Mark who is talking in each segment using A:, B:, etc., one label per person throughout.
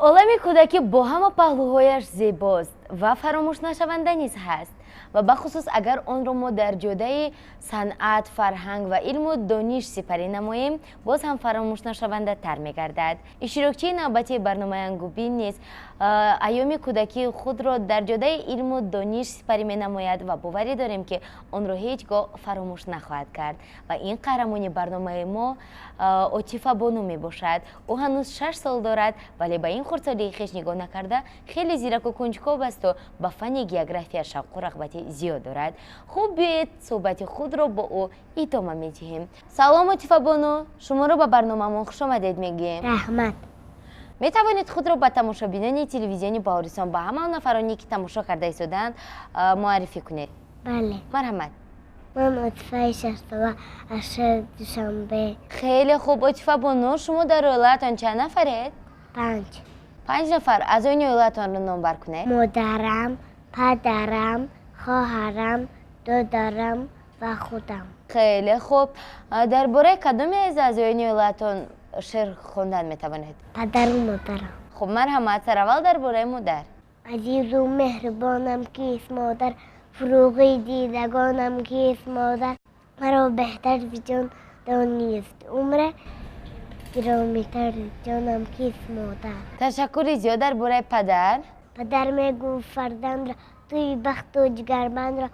A: Олами кӯдакӣ бо ҳама паҳлӯҳояш зебост ва фаромӯшнашаванда низ ҳаст, ва бахусус агар онро мо дар ҷодаи санъат, фарҳанг ва илму дониш сипарӣ намоем, боз ҳам фаромӯшнашавандатар мегардад. Иштирокчии навбатии барномаи Ангубин низ айёми кӯдакии худро дар ҷодаи илму дониш сипарӣ менамояд ва боварӣ дорем, ки онро ҳеҷ гоҳ фаромӯш нахоҳад кард. Ва ин қаҳрамони барномаи мо Отифа Бону мебошад. Ӯ ҳанӯз 6 сол дорад, вале ба ин хурдсолии хеш нигоҳ накарда, хеле зираку кунҷков асту ба фанни география шавқу рағбати зиёд дорад. Хуб, биёед, суҳбати худро бо ӯ идома медиҳем. Салом, Отифа Бону, шуморо ба барномаамон хушомадед мегӯем.
B: Раҳмат.
A: Метавонед худро ба тамошобинони телевизиони Баҳористон, ба ҳама нафароне, ки тамошо карда истодаанд, муаррифӣ кунед?
B: Бале.
A: Марҳамат.
B: Ман Отифаи 6-сола аз шаҳри Душанбе.
A: Хеле хуб, Отифа Бону, шумо дар оилаатон чанд нафаред?
B: Панҷ.
A: Панҷ нафар. Аъзои оилаатонро номбар кунед.
B: Модарам, падарам, хоҳарам, додарам ва худам.
A: Хеле хуб. Дар бораи кадоме аз аъзоёни оилаатон шеър хондан метавонед?
B: Падару модарам.
A: Хуб, марҳамат, сараввал дар бораи модар.
B: Азизу меҳрубонам кист, модар? Фурӯғи дидагонам кист, модар? Маро беҳтар зи ҷон донист умре, гиромитар зи ҷонам кист, модар?
A: Ташаккури зиёд. Дар бораи падар?
B: Падар мегуфт фарзандро: туи бахту ҷигарбандро,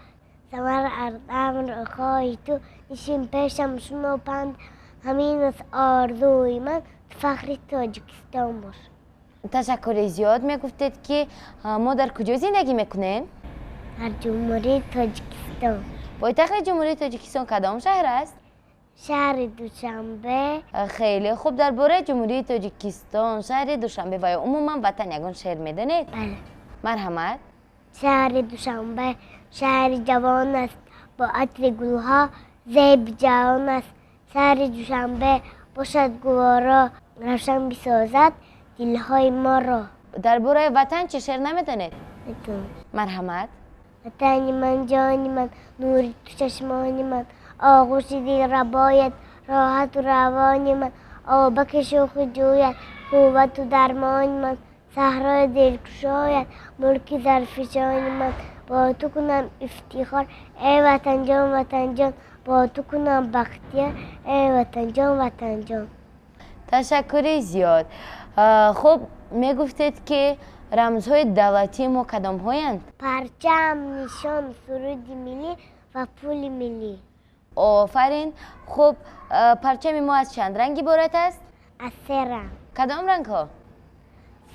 B: самар аз амр хоҳӣ ту, нишин пешам, шуно панд, ҳамин аст орзуи ман, ту фахри Тоҷикистон бош.
A: Ташаккури зиёд. Мегуфтед, ки мо дар куҷо зиндагӣ мекунем?
B: Дар Ҷумҳурии Тоҷикистон.
A: Пойтахти Ҷумҳурии Тоҷикистон кадом шаҳр аст?
B: Шаҳри Душанбе.
A: Хеле хуб. Дар бораи Ҷумҳурии Тоҷикистон, шаҳри Душанбе ва ё умуман ватан ягон шеър медонед?
B: Бале.
A: Марҳамат.
B: Шаҳри Душанбе шаҳри ҷавон аст, бо атри гулҳо зеби ҷаҳон аст. Шаҳри Душанбе бошад гуворо, равшан бисозад дилҳои моро.
A: Дар бораи ватан чӣ, шеър намедонед?
B: Медонам.
A: Марҳамат.
B: Ватани ман, ҷони ман, нури ту чашмони ман, оғӯши дилрабоят, роҳату равони ман, обаки шӯхи ҷӯяд, қуввату дармони ман, саҳрои дилкушояд, мулки зарфишони ман. Бо ту кунам ифтихор, эй ватанҷон, ватанҷон, бо ту кунам бахтиёр, эй ватанҷон, ватанҷон.
A: Ташаккури зиёд. Хуб, мегуфтед, ки рамзҳои давлатии мо кадомҳоянд?
B: Парчам, нишон, суруди миллӣ ва пули миллӣ.
A: Офарин. Хуб, парчами мо аз чанд ранг иборат аст?
B: Аз се ранг.
A: Кадом рангҳо?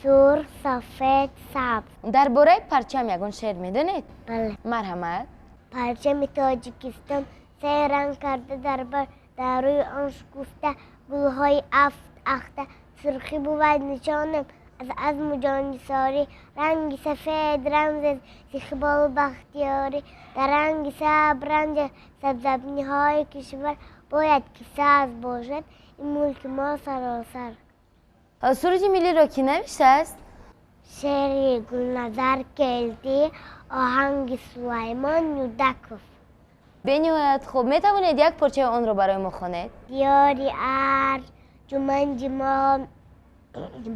B: Сурх, сафед, сабз.
A: Дар бораи парчам ягон шеър медонед?
B: Бале.
A: Марҳамат.
B: Парчами Тоҷикистон се ранг карда дар бар, дар рӯи он шукуфта гулҳои афт ахта. Сурхӣ бувад нишонам аз азму ҷоннисорӣ, ранги сафед рамз аз иқболу бахтиёрӣ, дар ранги сабз ранҷ сабзабиниҳои кишвар, бояд ки сабз бошад ин мулки мо саросар.
A: Суруди миллиро кӣ навиштааст?
B: Шеъри Гулназар Келдӣ, оҳанги Сулаймон Юдаков.
A: Бениҳоят хуб. Метавонед як порчаи онро барои мо хонед?
B: Диёри арҷуманди мо,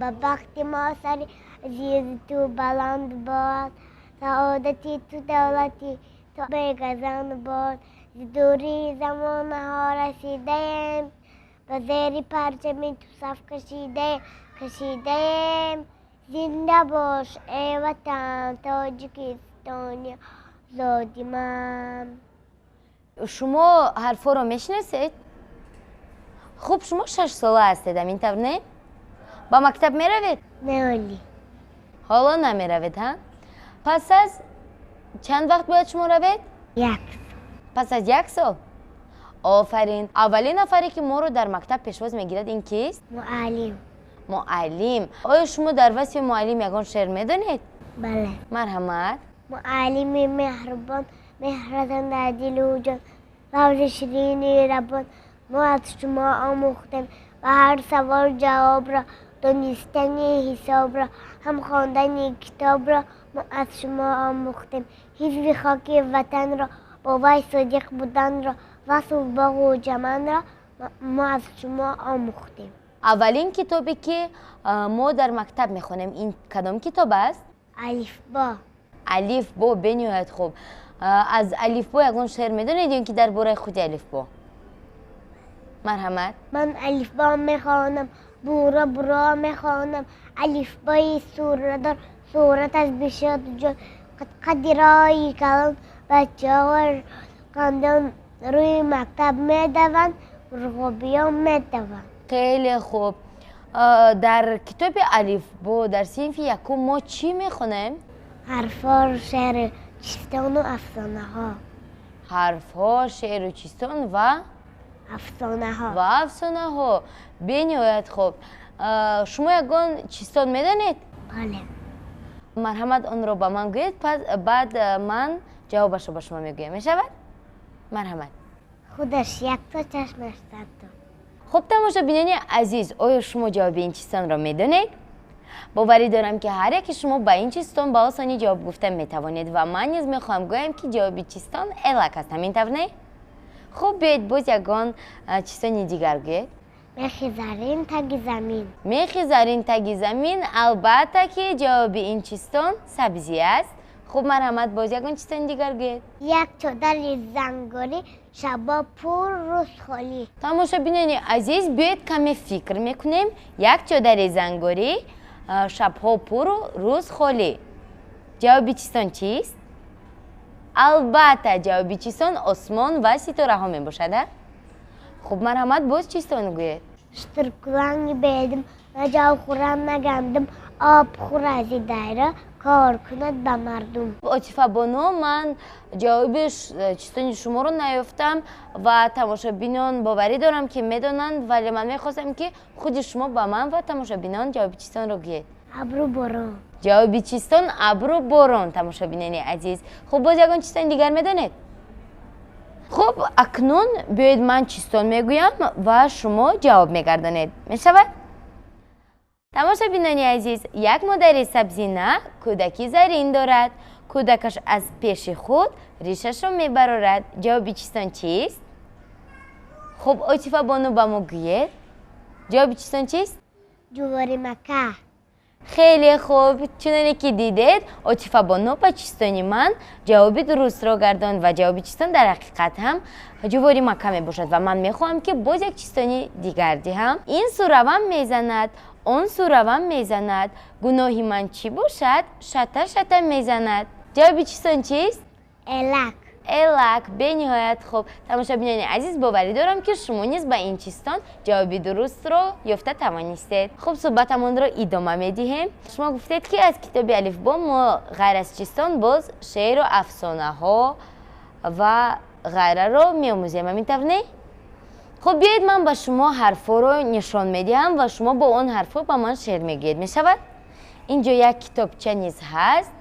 B: ба бахти мо сари азизи ту баланд бод, саодати ту, давлати ту бегазанд бод. Зи дурии замонаҳо расидаем, ба зери парчами ту саф кашидаем, кашидаем. Зинда бош, эй ватан, Тоҷикистони озоди ман.
A: Шумо ҳарфҳоро мешиносед? Хуб, шумо 6-сола ҳастед, ҳамин тавр, не? Ба мактаб меравед?
B: Не, ҳолӣ.
A: Ҳоло намеравед, ҳа? Пас аз чанд вақт бояд шумо равед?
B: Як сол.
A: Пас аз як сол. Офарин. Аввалин нафаре, ки моро дар мактаб пешвоз мегирад, ин кист?
B: Муаллим.
A: Муаллим. Оё шумо дар васфи муаллим ягон шеър медонед?
B: Бале.
A: Марҳамат.
B: Муаллими меҳрубон, меҳратон дар дилу ҷон, лавзи ширини рабон, мо аз шумо омӯхтем ба ҳар савол ҷавобро, донистани ҳисобро, ҳам хондани китобро мо аз шумо омӯхтем, ҳифзи хоки ватанро, бо вай содиқ буданро, васфу боғу чаманро мо аз шумо омӯхтем.
A: Аввалин китобе ки мо дар мактаб мехонем, ин кадом китоб аст?
B: Алифбо.
A: Алифбо, бениҳоят хуб. Аз алифбо ягон шеър медонед ё ин ки дар бораи худи алифбо? Марҳамат.
B: Ман алифбо мехонам, буро буро мехонам. Алифбои суратдор, сурат аз бишод ҷон, қадқади роҳи калон, бачаҳо қандон рӯи мактаб медаванд, мурғобиён медаванд.
A: Хеле хуб. Дар китоби алифбо дар синфи якум мо чӣ мехонем?
B: Ҳарфҳо, шеъру чистону афсонаҳо.
A: Ҳарфҳо, шеъру чистон ва
B: афсонаҳо.
A: Ва афсонаҳо. Бениҳоят хуб. Шумо ягон чистон медонед?
B: Бале.
A: Марҳамат, онро ба ман гӯед, пас баъд ман ҷавобашро ба шумо мегӯям. Мешавад? Марҳамат.
B: Худаш якто, чашмаш садто.
A: Хуб, тамошобинони азиз, оё шумо ҷавоби ин чистонро медонед? Боварӣ дорам, ки ҳар яке шумо ба ин чистон ба осонӣ ҷавоб гуфта метавонед ва ман низ мехоҳам гӯям, ки ҷавоби чистон элак аст, ҳамин тавр не? Хуб, биёед боз ягон чистони дигар гӯед.
B: Мехи зарин таги замин.
A: Мехи зарин таги замин, албатта ки ҷавоби ин чистон сабзӣ аст. Хуб, марҳамат, боз ягон чистони дигар гӯед.
B: Як чодари зангорӣ, шабо пур, рӯз холӣ.
A: Тамошобинони азиз, биёед каме фикр мекунем. Як чодари зангорӣ, шабҳо пуру рӯз холӣ. Ҷавоби чистон чист? Албатта, ҷавоби чистон осмон ва ситораҳо мебошад. Хуб, марҳамат, боз чистон гӯед.
B: Шутуркуланги бедум, на ҷав хӯрам, на гандум, об хӯр ази дайра, кор кунад ба мардум.
A: Отифа бону, ман ҷавоби чистони шуморо наёфтам ва тамошобинон боварӣ дорам, ки медонанд, вале ман мехостам, ки худи шумо ба ман ва тамошобинон ҷавоби чистонро гӯед.
B: Абру борон.
A: Ҷавоби чистон абру борон, тамошобинони азиз. Хуб, боз ягон чистони дигар медонед? Хуб, акнун биёед ман чистон мегӯям ва шумо ҷавоб мегардонед. Мешавад? Тамошобинони азиз, як модари сабзина кӯдаки зарин дорад. Кӯдакаш аз пеши худ ришашро мебарорад. Ҷавоби чистон чист? Хуб, Отифа бону, ба мо гӯед. Ҷавоби чистон чист?
B: Ҷуворимакка.
A: Хеле хуб. Чуноне ки дидед, Отифа бону ба чистони ман ҷавоби дурустро гардонд ва ҷавоби чистон дар ҳақиқат ҳам ҷуворимакка мебошад ва ман мехоҳам, ки боз як чистони дигар диҳам. Ин су равам мезанад, он су равам мезанад, гуноҳи ман чӣ бошад, шата шата мезанад. Ҷавоби чистон чист?
B: Элак.
A: Элак, бениҳоят хуб. Тамошобинони азиз, боварӣ дорам, ки шумо низ ба ин чистон ҷавоби дурустро ёфта тавонистед. Хуб, суҳбатамонро идома медиҳем. Шумо гуфтед, ки аз китоби алифбо мо ғайр аз чистон боз шеъру афсонаҳо ва ғайраро меомӯзем, ҳамин тавр не? Хуб, биёед ман ба шумо ҳарфҳоро нишон медиҳам ва шумо бо он ҳарфҳо ба ман шеър мегӯед. Мешавад? Инҷо як китобча низ ҳаст.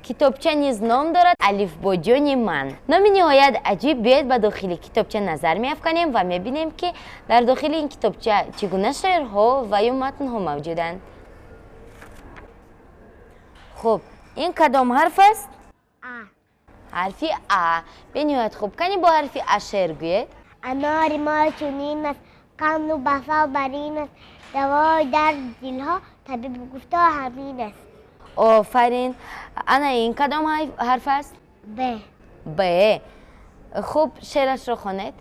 A: Китобча низ ном дорад Алифбоҷони ман. Номи ниҳоят аҷиб. Биёед ба дохили китобча назар меафканем ва мебинем, ки дар дохили ин китобча чӣ гуна шеърҳо ва ё матнҳо мавҷуданд. Хуб, ин кадом ҳарф аст?
B: А.
A: Ҳарфи А. Бениҳоят хуб. Кани бо ҳарфи А шеър гӯед.
B: Анори мо чунин аст, қанду басал барин аст, давои дарди дилҳо табиб гуфто ҳамин аст.
A: Офарин. Ана ин кадом ҳарф аст?
B: Б.
A: Б. Хуб, шеърашро хонед.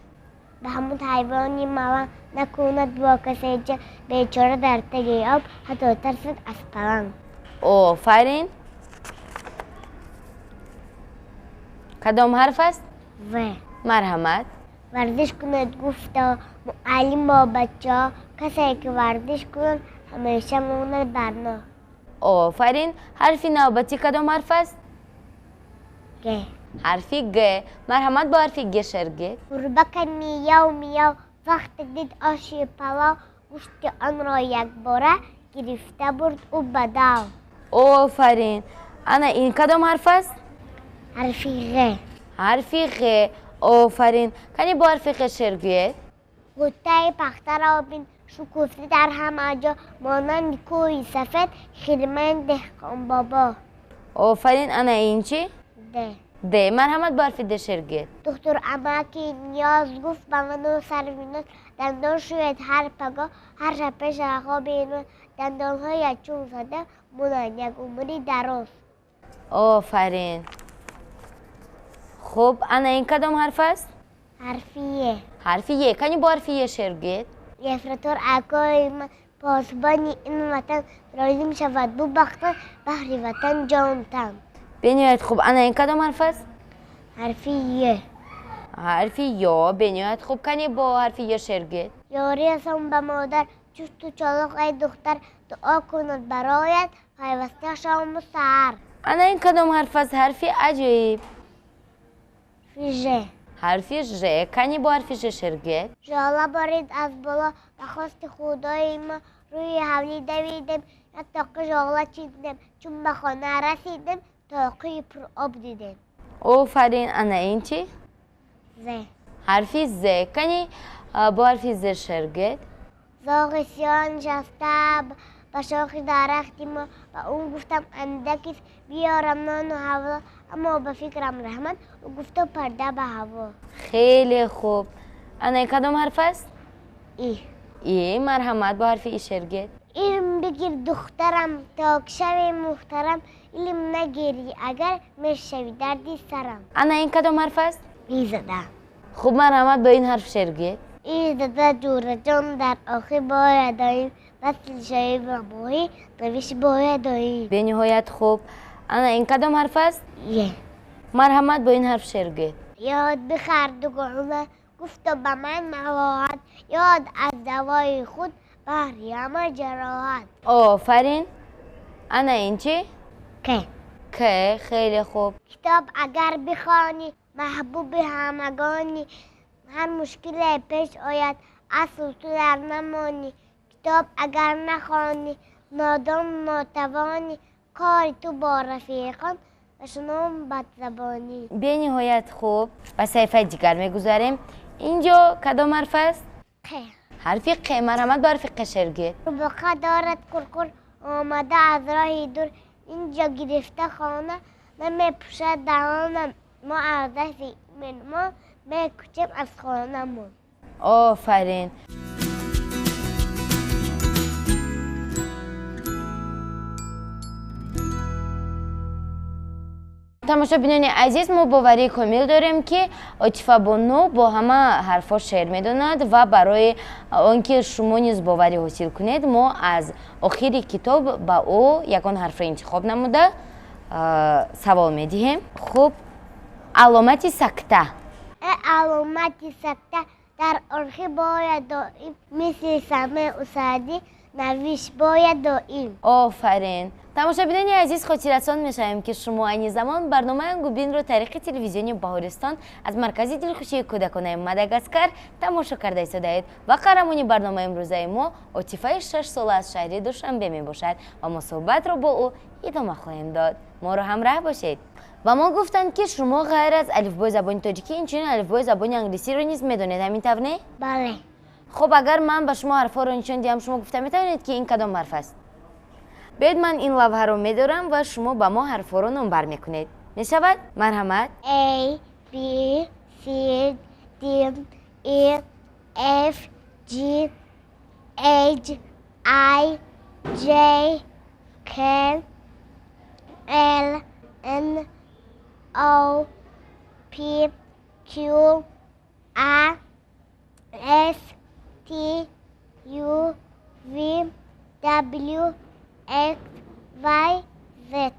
B: Ба ҳамун ҳайвони маланг накунад бо касе ҷанг, бечора дар таги об ҳатто тарсад аз паланг.
A: Офарин. Кадом ҳарф аст?
B: В.
A: Марҳамат.
B: Варзиш кунед гуфто муаллим бо бачаҳо, касе ки варзиш кунад ҳамеша монад барно.
A: Офарин. Ҳарфи навбатӣ кадом ҳарф аст?
B: Г.
A: Ҳарфи Г. Марҳамат, бо ҳарфи Г шеър гӯед.
B: Гурбака мияв мияв вақте дид оши палов, гӯшти онро якбора гирифта бурд ӯ ба дав.
A: Офарин. Ана ин кадом ҳарф аст?
B: Ҳарфи Ғ.
A: Ҳарфи Ғ. Офарин. Кани бо ҳарфи Ғ шеър гӯед.
B: Ғуттаи пахтаро бин, шукуфта дар ҳама ҷо, монанди кӯҳи сафед хирмани деҳқонбобо.
A: Офарин. Ана ин чӣ?
B: Д.
A: Д. Марҳамат, бо ҳарфи Д шеър гӯед.
B: Духтур амаки Ниёз гуфт ба ману Сарвиноз, дандон шӯед ҳар пагоҳ, ҳар шаб пеш аз хоби ноз, дандонҳоят чун сада монанд як умри дароз.
A: Офарин. Хуб, ана ин кадом ҳарф аст?
B: Ҳарфи Е.
A: Ҳарфи Е. Кани бо ҳарфи Е шеър гӯед.
B: Ефратор акои ман, посбони ин ватан, розӣ шавад бубахтан, баҳри ватан ҷонтан.
A: Бениҳоят хуб. Ана ин кадом ҳарф аст?
B: Ҳарфи Ё.
A: Ҳарфи Ё. Бениҳоят хуб. Кани бо ҳарфи Ё шеър гӯед.
B: Ёрӣ расон ба модар, чусту чолоқ эй духтар, дуо кунад барояд пайваста шому саҳар.
A: Ана ин кадом ҳарф аст? Ҳарфи аҷоиб.
B: Ҳарфи Ж.
A: Ҳарфи Ж. Кани бо ҳарфи Ж шеър гӯед.
B: Жола борид аз боло ба хости худои мо, рӯи ҳавлӣ давидем, як тоқи жола чидем, чун ба хона расидем, тоқии пуроб дидем.
A: Офарин. Ана ин чӣ?
B: З.
A: Ҳарфи З. Кани бо ҳарфи З шеър гӯед.
B: Зоғи сиёҳ нишаста ба шохи дарахти мо, ба ӯ гуфтам андакист, биёрам нону ҳаво, аммо ба фикрам раҳмат, ӯ гуфту парда ба ҳаво.
A: Хеле хуб. Ана ин кадом ҳарф аст?
B: И.
A: И. Марҳамат, бо ҳарфи И шеър гӯед.
B: Илм бигир духтарам, то ки шави муҳтарам, илм нагирӣ агар мешавӣ дарди сарам.
A: Ана ин кадом ҳарф аст?
B: И зада.
A: Хуб, марҳамат, бо ин ҳарф шеър гӯед.
B: И зада ҷӯраҷон, дар охир бояд доим, васли шавӣ ба моҳӣ, равиш бояд доим.
A: Бениҳоят хуб. Ана ин кадом ҳарф аст?
B: Е.
A: Марҳамат, бо ин ҳарф шеър гӯед.
B: Ёд бихар дугона, гуфто ба ман малоҳат, ёд аз давои худ баҳри ҳама ҷароҳат.
A: Офарин. Ана ин чӣ?
B: К.
A: К. Хеле хуб.
B: Китоб агар бихонӣ, маҳбуби ҳамагонӣ, ҳар мушкиле пеш ояд, асл ту дар намонӣ. Китоб агар нахонӣ, нодон нотавонӣ, кори ту бо рафиқон ва шуном бадзабонӣ.
A: Бениҳоят хуб. Ба саҳифаи дигар мегузарем. Инҷо кадом ҳарф аст?
B: Қ.
A: Ҳарфи Қ. Марҳамат, бо ҳарфи Қ шеър гӯед.
B: Қурбоқа дорад қурқур, омада аз роҳи дур, инҷо гирифта хона, намепӯшад даҳонам, мо аз дасти меҳмон мекӯчем аз хонамон.
A: Офарин. Тамошобинони азиз, мо боварии комил дорем, ки Отифа бону бо ҳама ҳарфҳо шеър медонад ва барои он ки шумо низ боварӣ ҳосил кунед, мо аз охири китоб ба ӯ ягон ҳарфро интихоб намуда савол медиҳем. Хуб, аломати сакта.
B: Аломати сакта дар орхи бояд доим, мисли самеъу саъдӣ навиш бояд доим.
A: Офарин. Тамошобинони азиз, хотиррасон мешавем, ки шумо айни замон барномаи Ангубинро тариқи телевизиони Баҳористон аз маркази дилхушии кӯдаконаи Мадагаскар тамошо карда истодаед ва қаҳрамони барномаи имрӯзаи мо Отифаи 6-сола аз шаҳри Душанбе мебошад ва мо суҳбатро бо ӯ идома хоҳем дод. Моро ҳамроҳ бошед. Ба мо гуфтанд, ки шумо ғайр аз алифбои забони тоҷикӣ инчунин алифбои забони англисиро низ медонед, ҳамин тавр не?
B: Бале.
A: Хуб, агар ман ба шумо ҳарфҳоро нишон диҳам, шумо гуфта метавонед, ки ин кадом ҳарф аст? Биёед, ман ин лавҳаро медорам ва шумо ба мо ҳарфҳоро номбар мекунед. Мешавад? Марҳамат.
B: A, B, C, D, E, F, G, H, I, J, K, L, N, O, P, Q, R, S, T, U, V, W, X, Y, Z.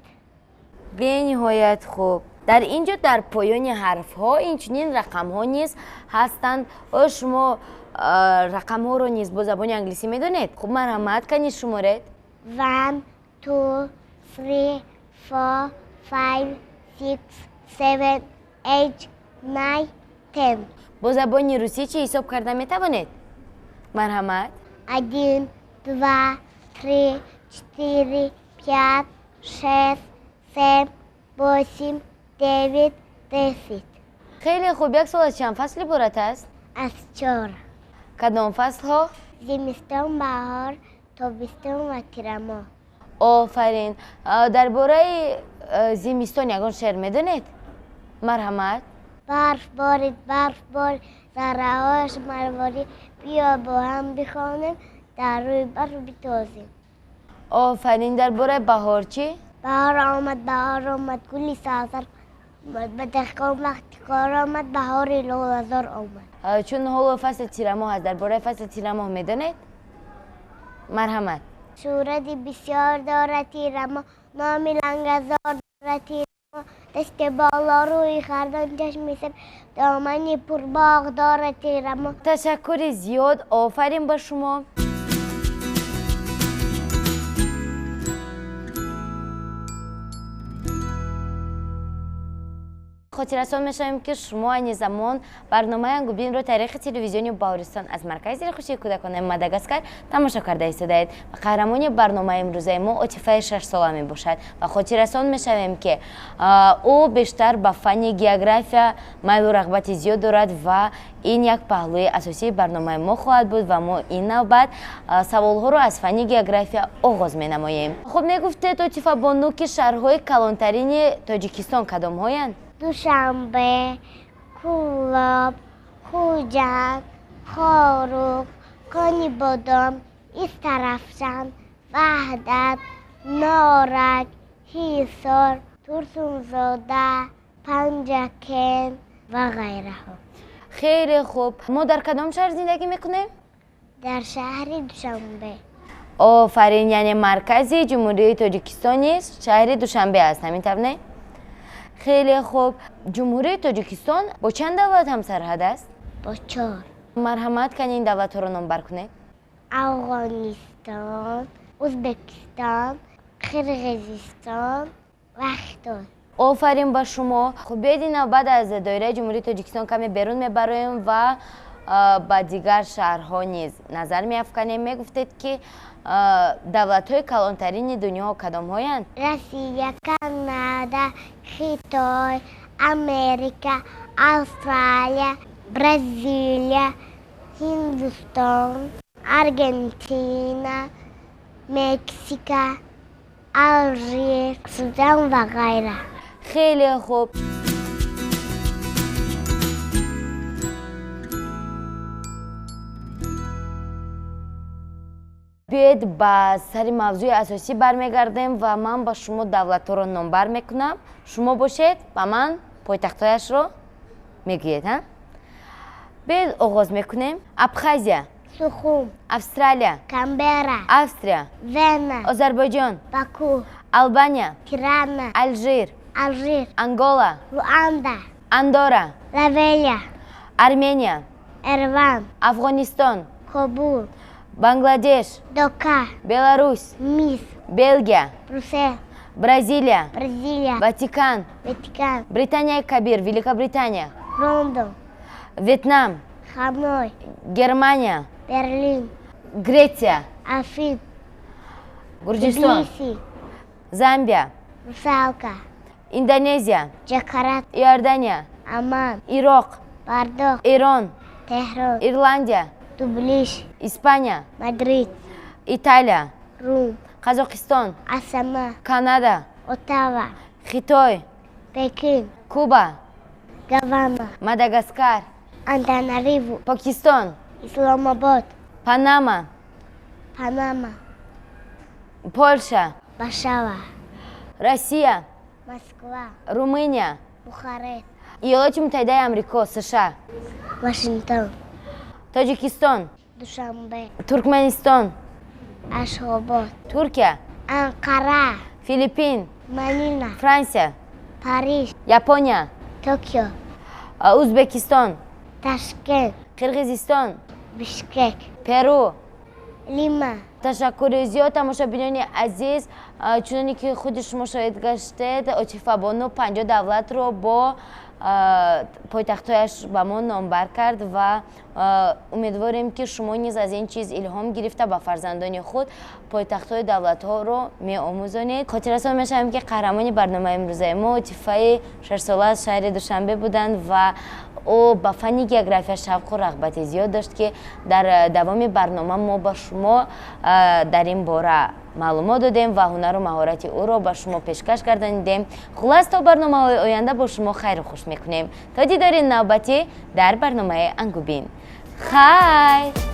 A: Бениҳоят хуб. Дар ин ҷо дар поёни ҳарфҳо инчунин рақамҳо низ ҳастанд. Оё шумо рақамҳоро низ бо забони англисӣ медонед? Хуб, марҳамат, кани шуморед.
B: 1, 2, 3, 4, 5, 6, 7, 8, 9, 10.
A: Бо забони русӣ чӣ ҳисоб карда метавонед? Марҳамат.
B: 1, 2, 3, 4, 5, 6, 7, 8, 9, 10.
A: Хеле хуб. Як сол аз чанд фасл иборат аст?
B: Аз 4.
A: Кадом фаслҳо?
B: Зимистон, баҳор, тобистон ва тирамоҳ.
A: Офарин. Дар бораи зимистон ягон шеър медонед? Марҳамат.
B: Барф борид, барф борид, зарраҳояш марворид, биё бо ҳам бихонем, дар рӯи барф битозем.
A: Офарин. Дар бораи баҳор чӣ?
B: Баҳор омад, баҳор омад, гули сарсар омад, ба деҳқон вақти кор омад, баҳори лолазор омад.
A: Чун ҳоло фасли тирамоҳ аст, дар бораи фасли тирамоҳ медонед? Марҳамат.
B: Сурати бисёр дорад тирамоҳ, номи лангазор дорад тирамоҳ, дасти боло рӯи хардон, чашми сабз, домани пурбоғ дорад тирамоҳ.
A: Ташаккури зиёд, офарин ба шумо. Хотиррасон мешавем, ки шумо айни замон барномаи Ангубинро тариқи телевизиони Баҳористон аз маркази дилхушии кӯдаконаи Мадагаскар тамошо карда истодаед ва қаҳрамони барномаи имрӯзаи мо Отифаи шашсола мебошад ва хотиррасон мешавем, ки ӯ бештар ба фанни география майлу рағбати зиёд дорад ва ин як паҳлӯи асосии барномаи мо хоҳад буд ва мо ин навбат саволҳоро аз фанни география оғоз менамоем. Хуб, мегуфтед, Отифа бону, ки шаҳрҳои калонтарини Тоҷикистон кадомҳоянд?
B: Душанбе, Кӯлоб, Хуҷанд, Хоруғ, Конибодом, Истаравшан, Ваҳдат, Норак, Ҳисор, Турсунзода, Панҷакент ва ғайраҳо.
A: Хеле хуб. Мо дар кадом шаҳр зиндагӣ мекунем?
B: Дар шаҳри Душанбе.
A: Офарин, яъне маркази Ҷумҳурии Тоҷикистон низ шаҳри Душанбе аст, ҳамин тавр не? Хеле хуб. Ҷумҳурии Тоҷикистон бо чанд давлат ҳамсарҳад аст?
B: Бо 4.
A: Марҳамат, кани ин давлатҳоро номбар кунед.
B: Афғонистон, Ӯзбекистон, Қирғизистон ва Хитой.
A: Офарин ба шумо. Хуб, биёед ин навбат аз доираи Ҷумҳурии Тоҷикистон каме берун мебароем ва ба дигар шаҳрҳо низ назар меафканем. Мегуфтед, ки давлатҳои калонтарини дунё кадомҳоянд?
B: Россия, Канада, Хитой, Америка, Австралия, Бразилия, Ҳиндустон, Аргентина, Мексика, Алжир, Судан ва ғайра.
A: Хеле хуб. Биёед ба сари мавзӯи асосӣ бармегардем ва ман ба шумо давлатҳоро номбар мекунам. Шумо бошед ба ман пойтахтҳояшро мегӯед, ҳа? Биёед оғоз мекунем. Абхазия,
B: Сухум,
A: Австралия,
B: Канберра,
A: Австрия,
B: Вена,
A: Озарбойҷон,
B: Баку,
A: Албания,
B: Тирана,
A: Алжир,
B: Алжир,
A: Ангола,
B: Руанда,
A: Андора,
B: Лавелия,
A: Армения,
B: Ереван,
A: Афғонистон,
B: Кобул,
A: Бангладеш,
B: Дока,
A: Беларусь,
B: Мис,
A: Белгия,
B: Брюссел,
A: Бразилия,
B: Бразилия,
A: Ватикан,
B: Ватикан,
A: Британияи Кабир, Великобритания,
B: Лондон,
A: Вьетнам,
B: Ханой,
A: Германия,
B: Берлин,
A: Греция,
B: Афин,
A: Гурҷистон,
B: Тбилиси,
A: Замбия,
B: Русалка,
A: Индонезия,
B: Ҷакарта,
A: Иордания,
B: Амман,
A: Ироқ,
B: Бардо,
A: Эрон,
B: Теҳрон,
A: Ирландия,
B: Дублиш,
A: Испания,
B: Мадрид,
A: Италия,
B: Рум,
A: Қазоқистон,
B: Астана,
A: Канада,
B: Оттава,
A: Хитой,
B: Пекин,
A: Куба,
B: Гавана,
A: Мадагаскар,
B: Антанариву,
A: Покистон,
B: Исломобод,
A: Панама,
B: Панама,
A: Польша,
B: Варшава,
A: Россия,
B: Москва,
A: Румыния,
B: Бухарест,
A: Иёлоти Муттаҳидаи Амрико, США,
B: Вашингтон,
A: Тоҷикистон,
B: Душанбе,
A: Туркманистон,
B: Ашхобод,
A: Туркия,
B: Анқара,
A: Филиппин,
B: Манила,
A: Франсия,
B: Париж,
A: Япония,
B: Токио,
A: Ӯзбекистон,
B: Ташкент,
A: Қирғизистон,
B: Бишкек,
A: Перу,
B: Лима.
A: Ташаккури зиёд, тамошобинони азиз. Чуноне ки худи шумо шоҳид гаштед, Отифабону 50 давлатро бо пойтахтҳояш ба мо номбар кард ва умедворем, ки шумо низ аз ин чиз илҳом гирифта ба фарзандони худ пойтахтҳои давлатҳоро меомӯзонед. Хотиррасон мешавем, ки қаҳрамони барномаи имрӯзаи мо Отифаи шашсола аз шаҳри Душанбе буданд ва ӯ ба фанни география шавқу рағбати зиёд дошт, ки дар давоми барнома мо ба шумо дар ин бора Маълумот додем ва ҳунару маҳорати ӯро ба шумо пешкаш гардонидем. Хулас, то барномаҳои оянда бо шумо хайру хуш мекунем. То дидори навбатӣ дар барномаи Ангубин, хайр.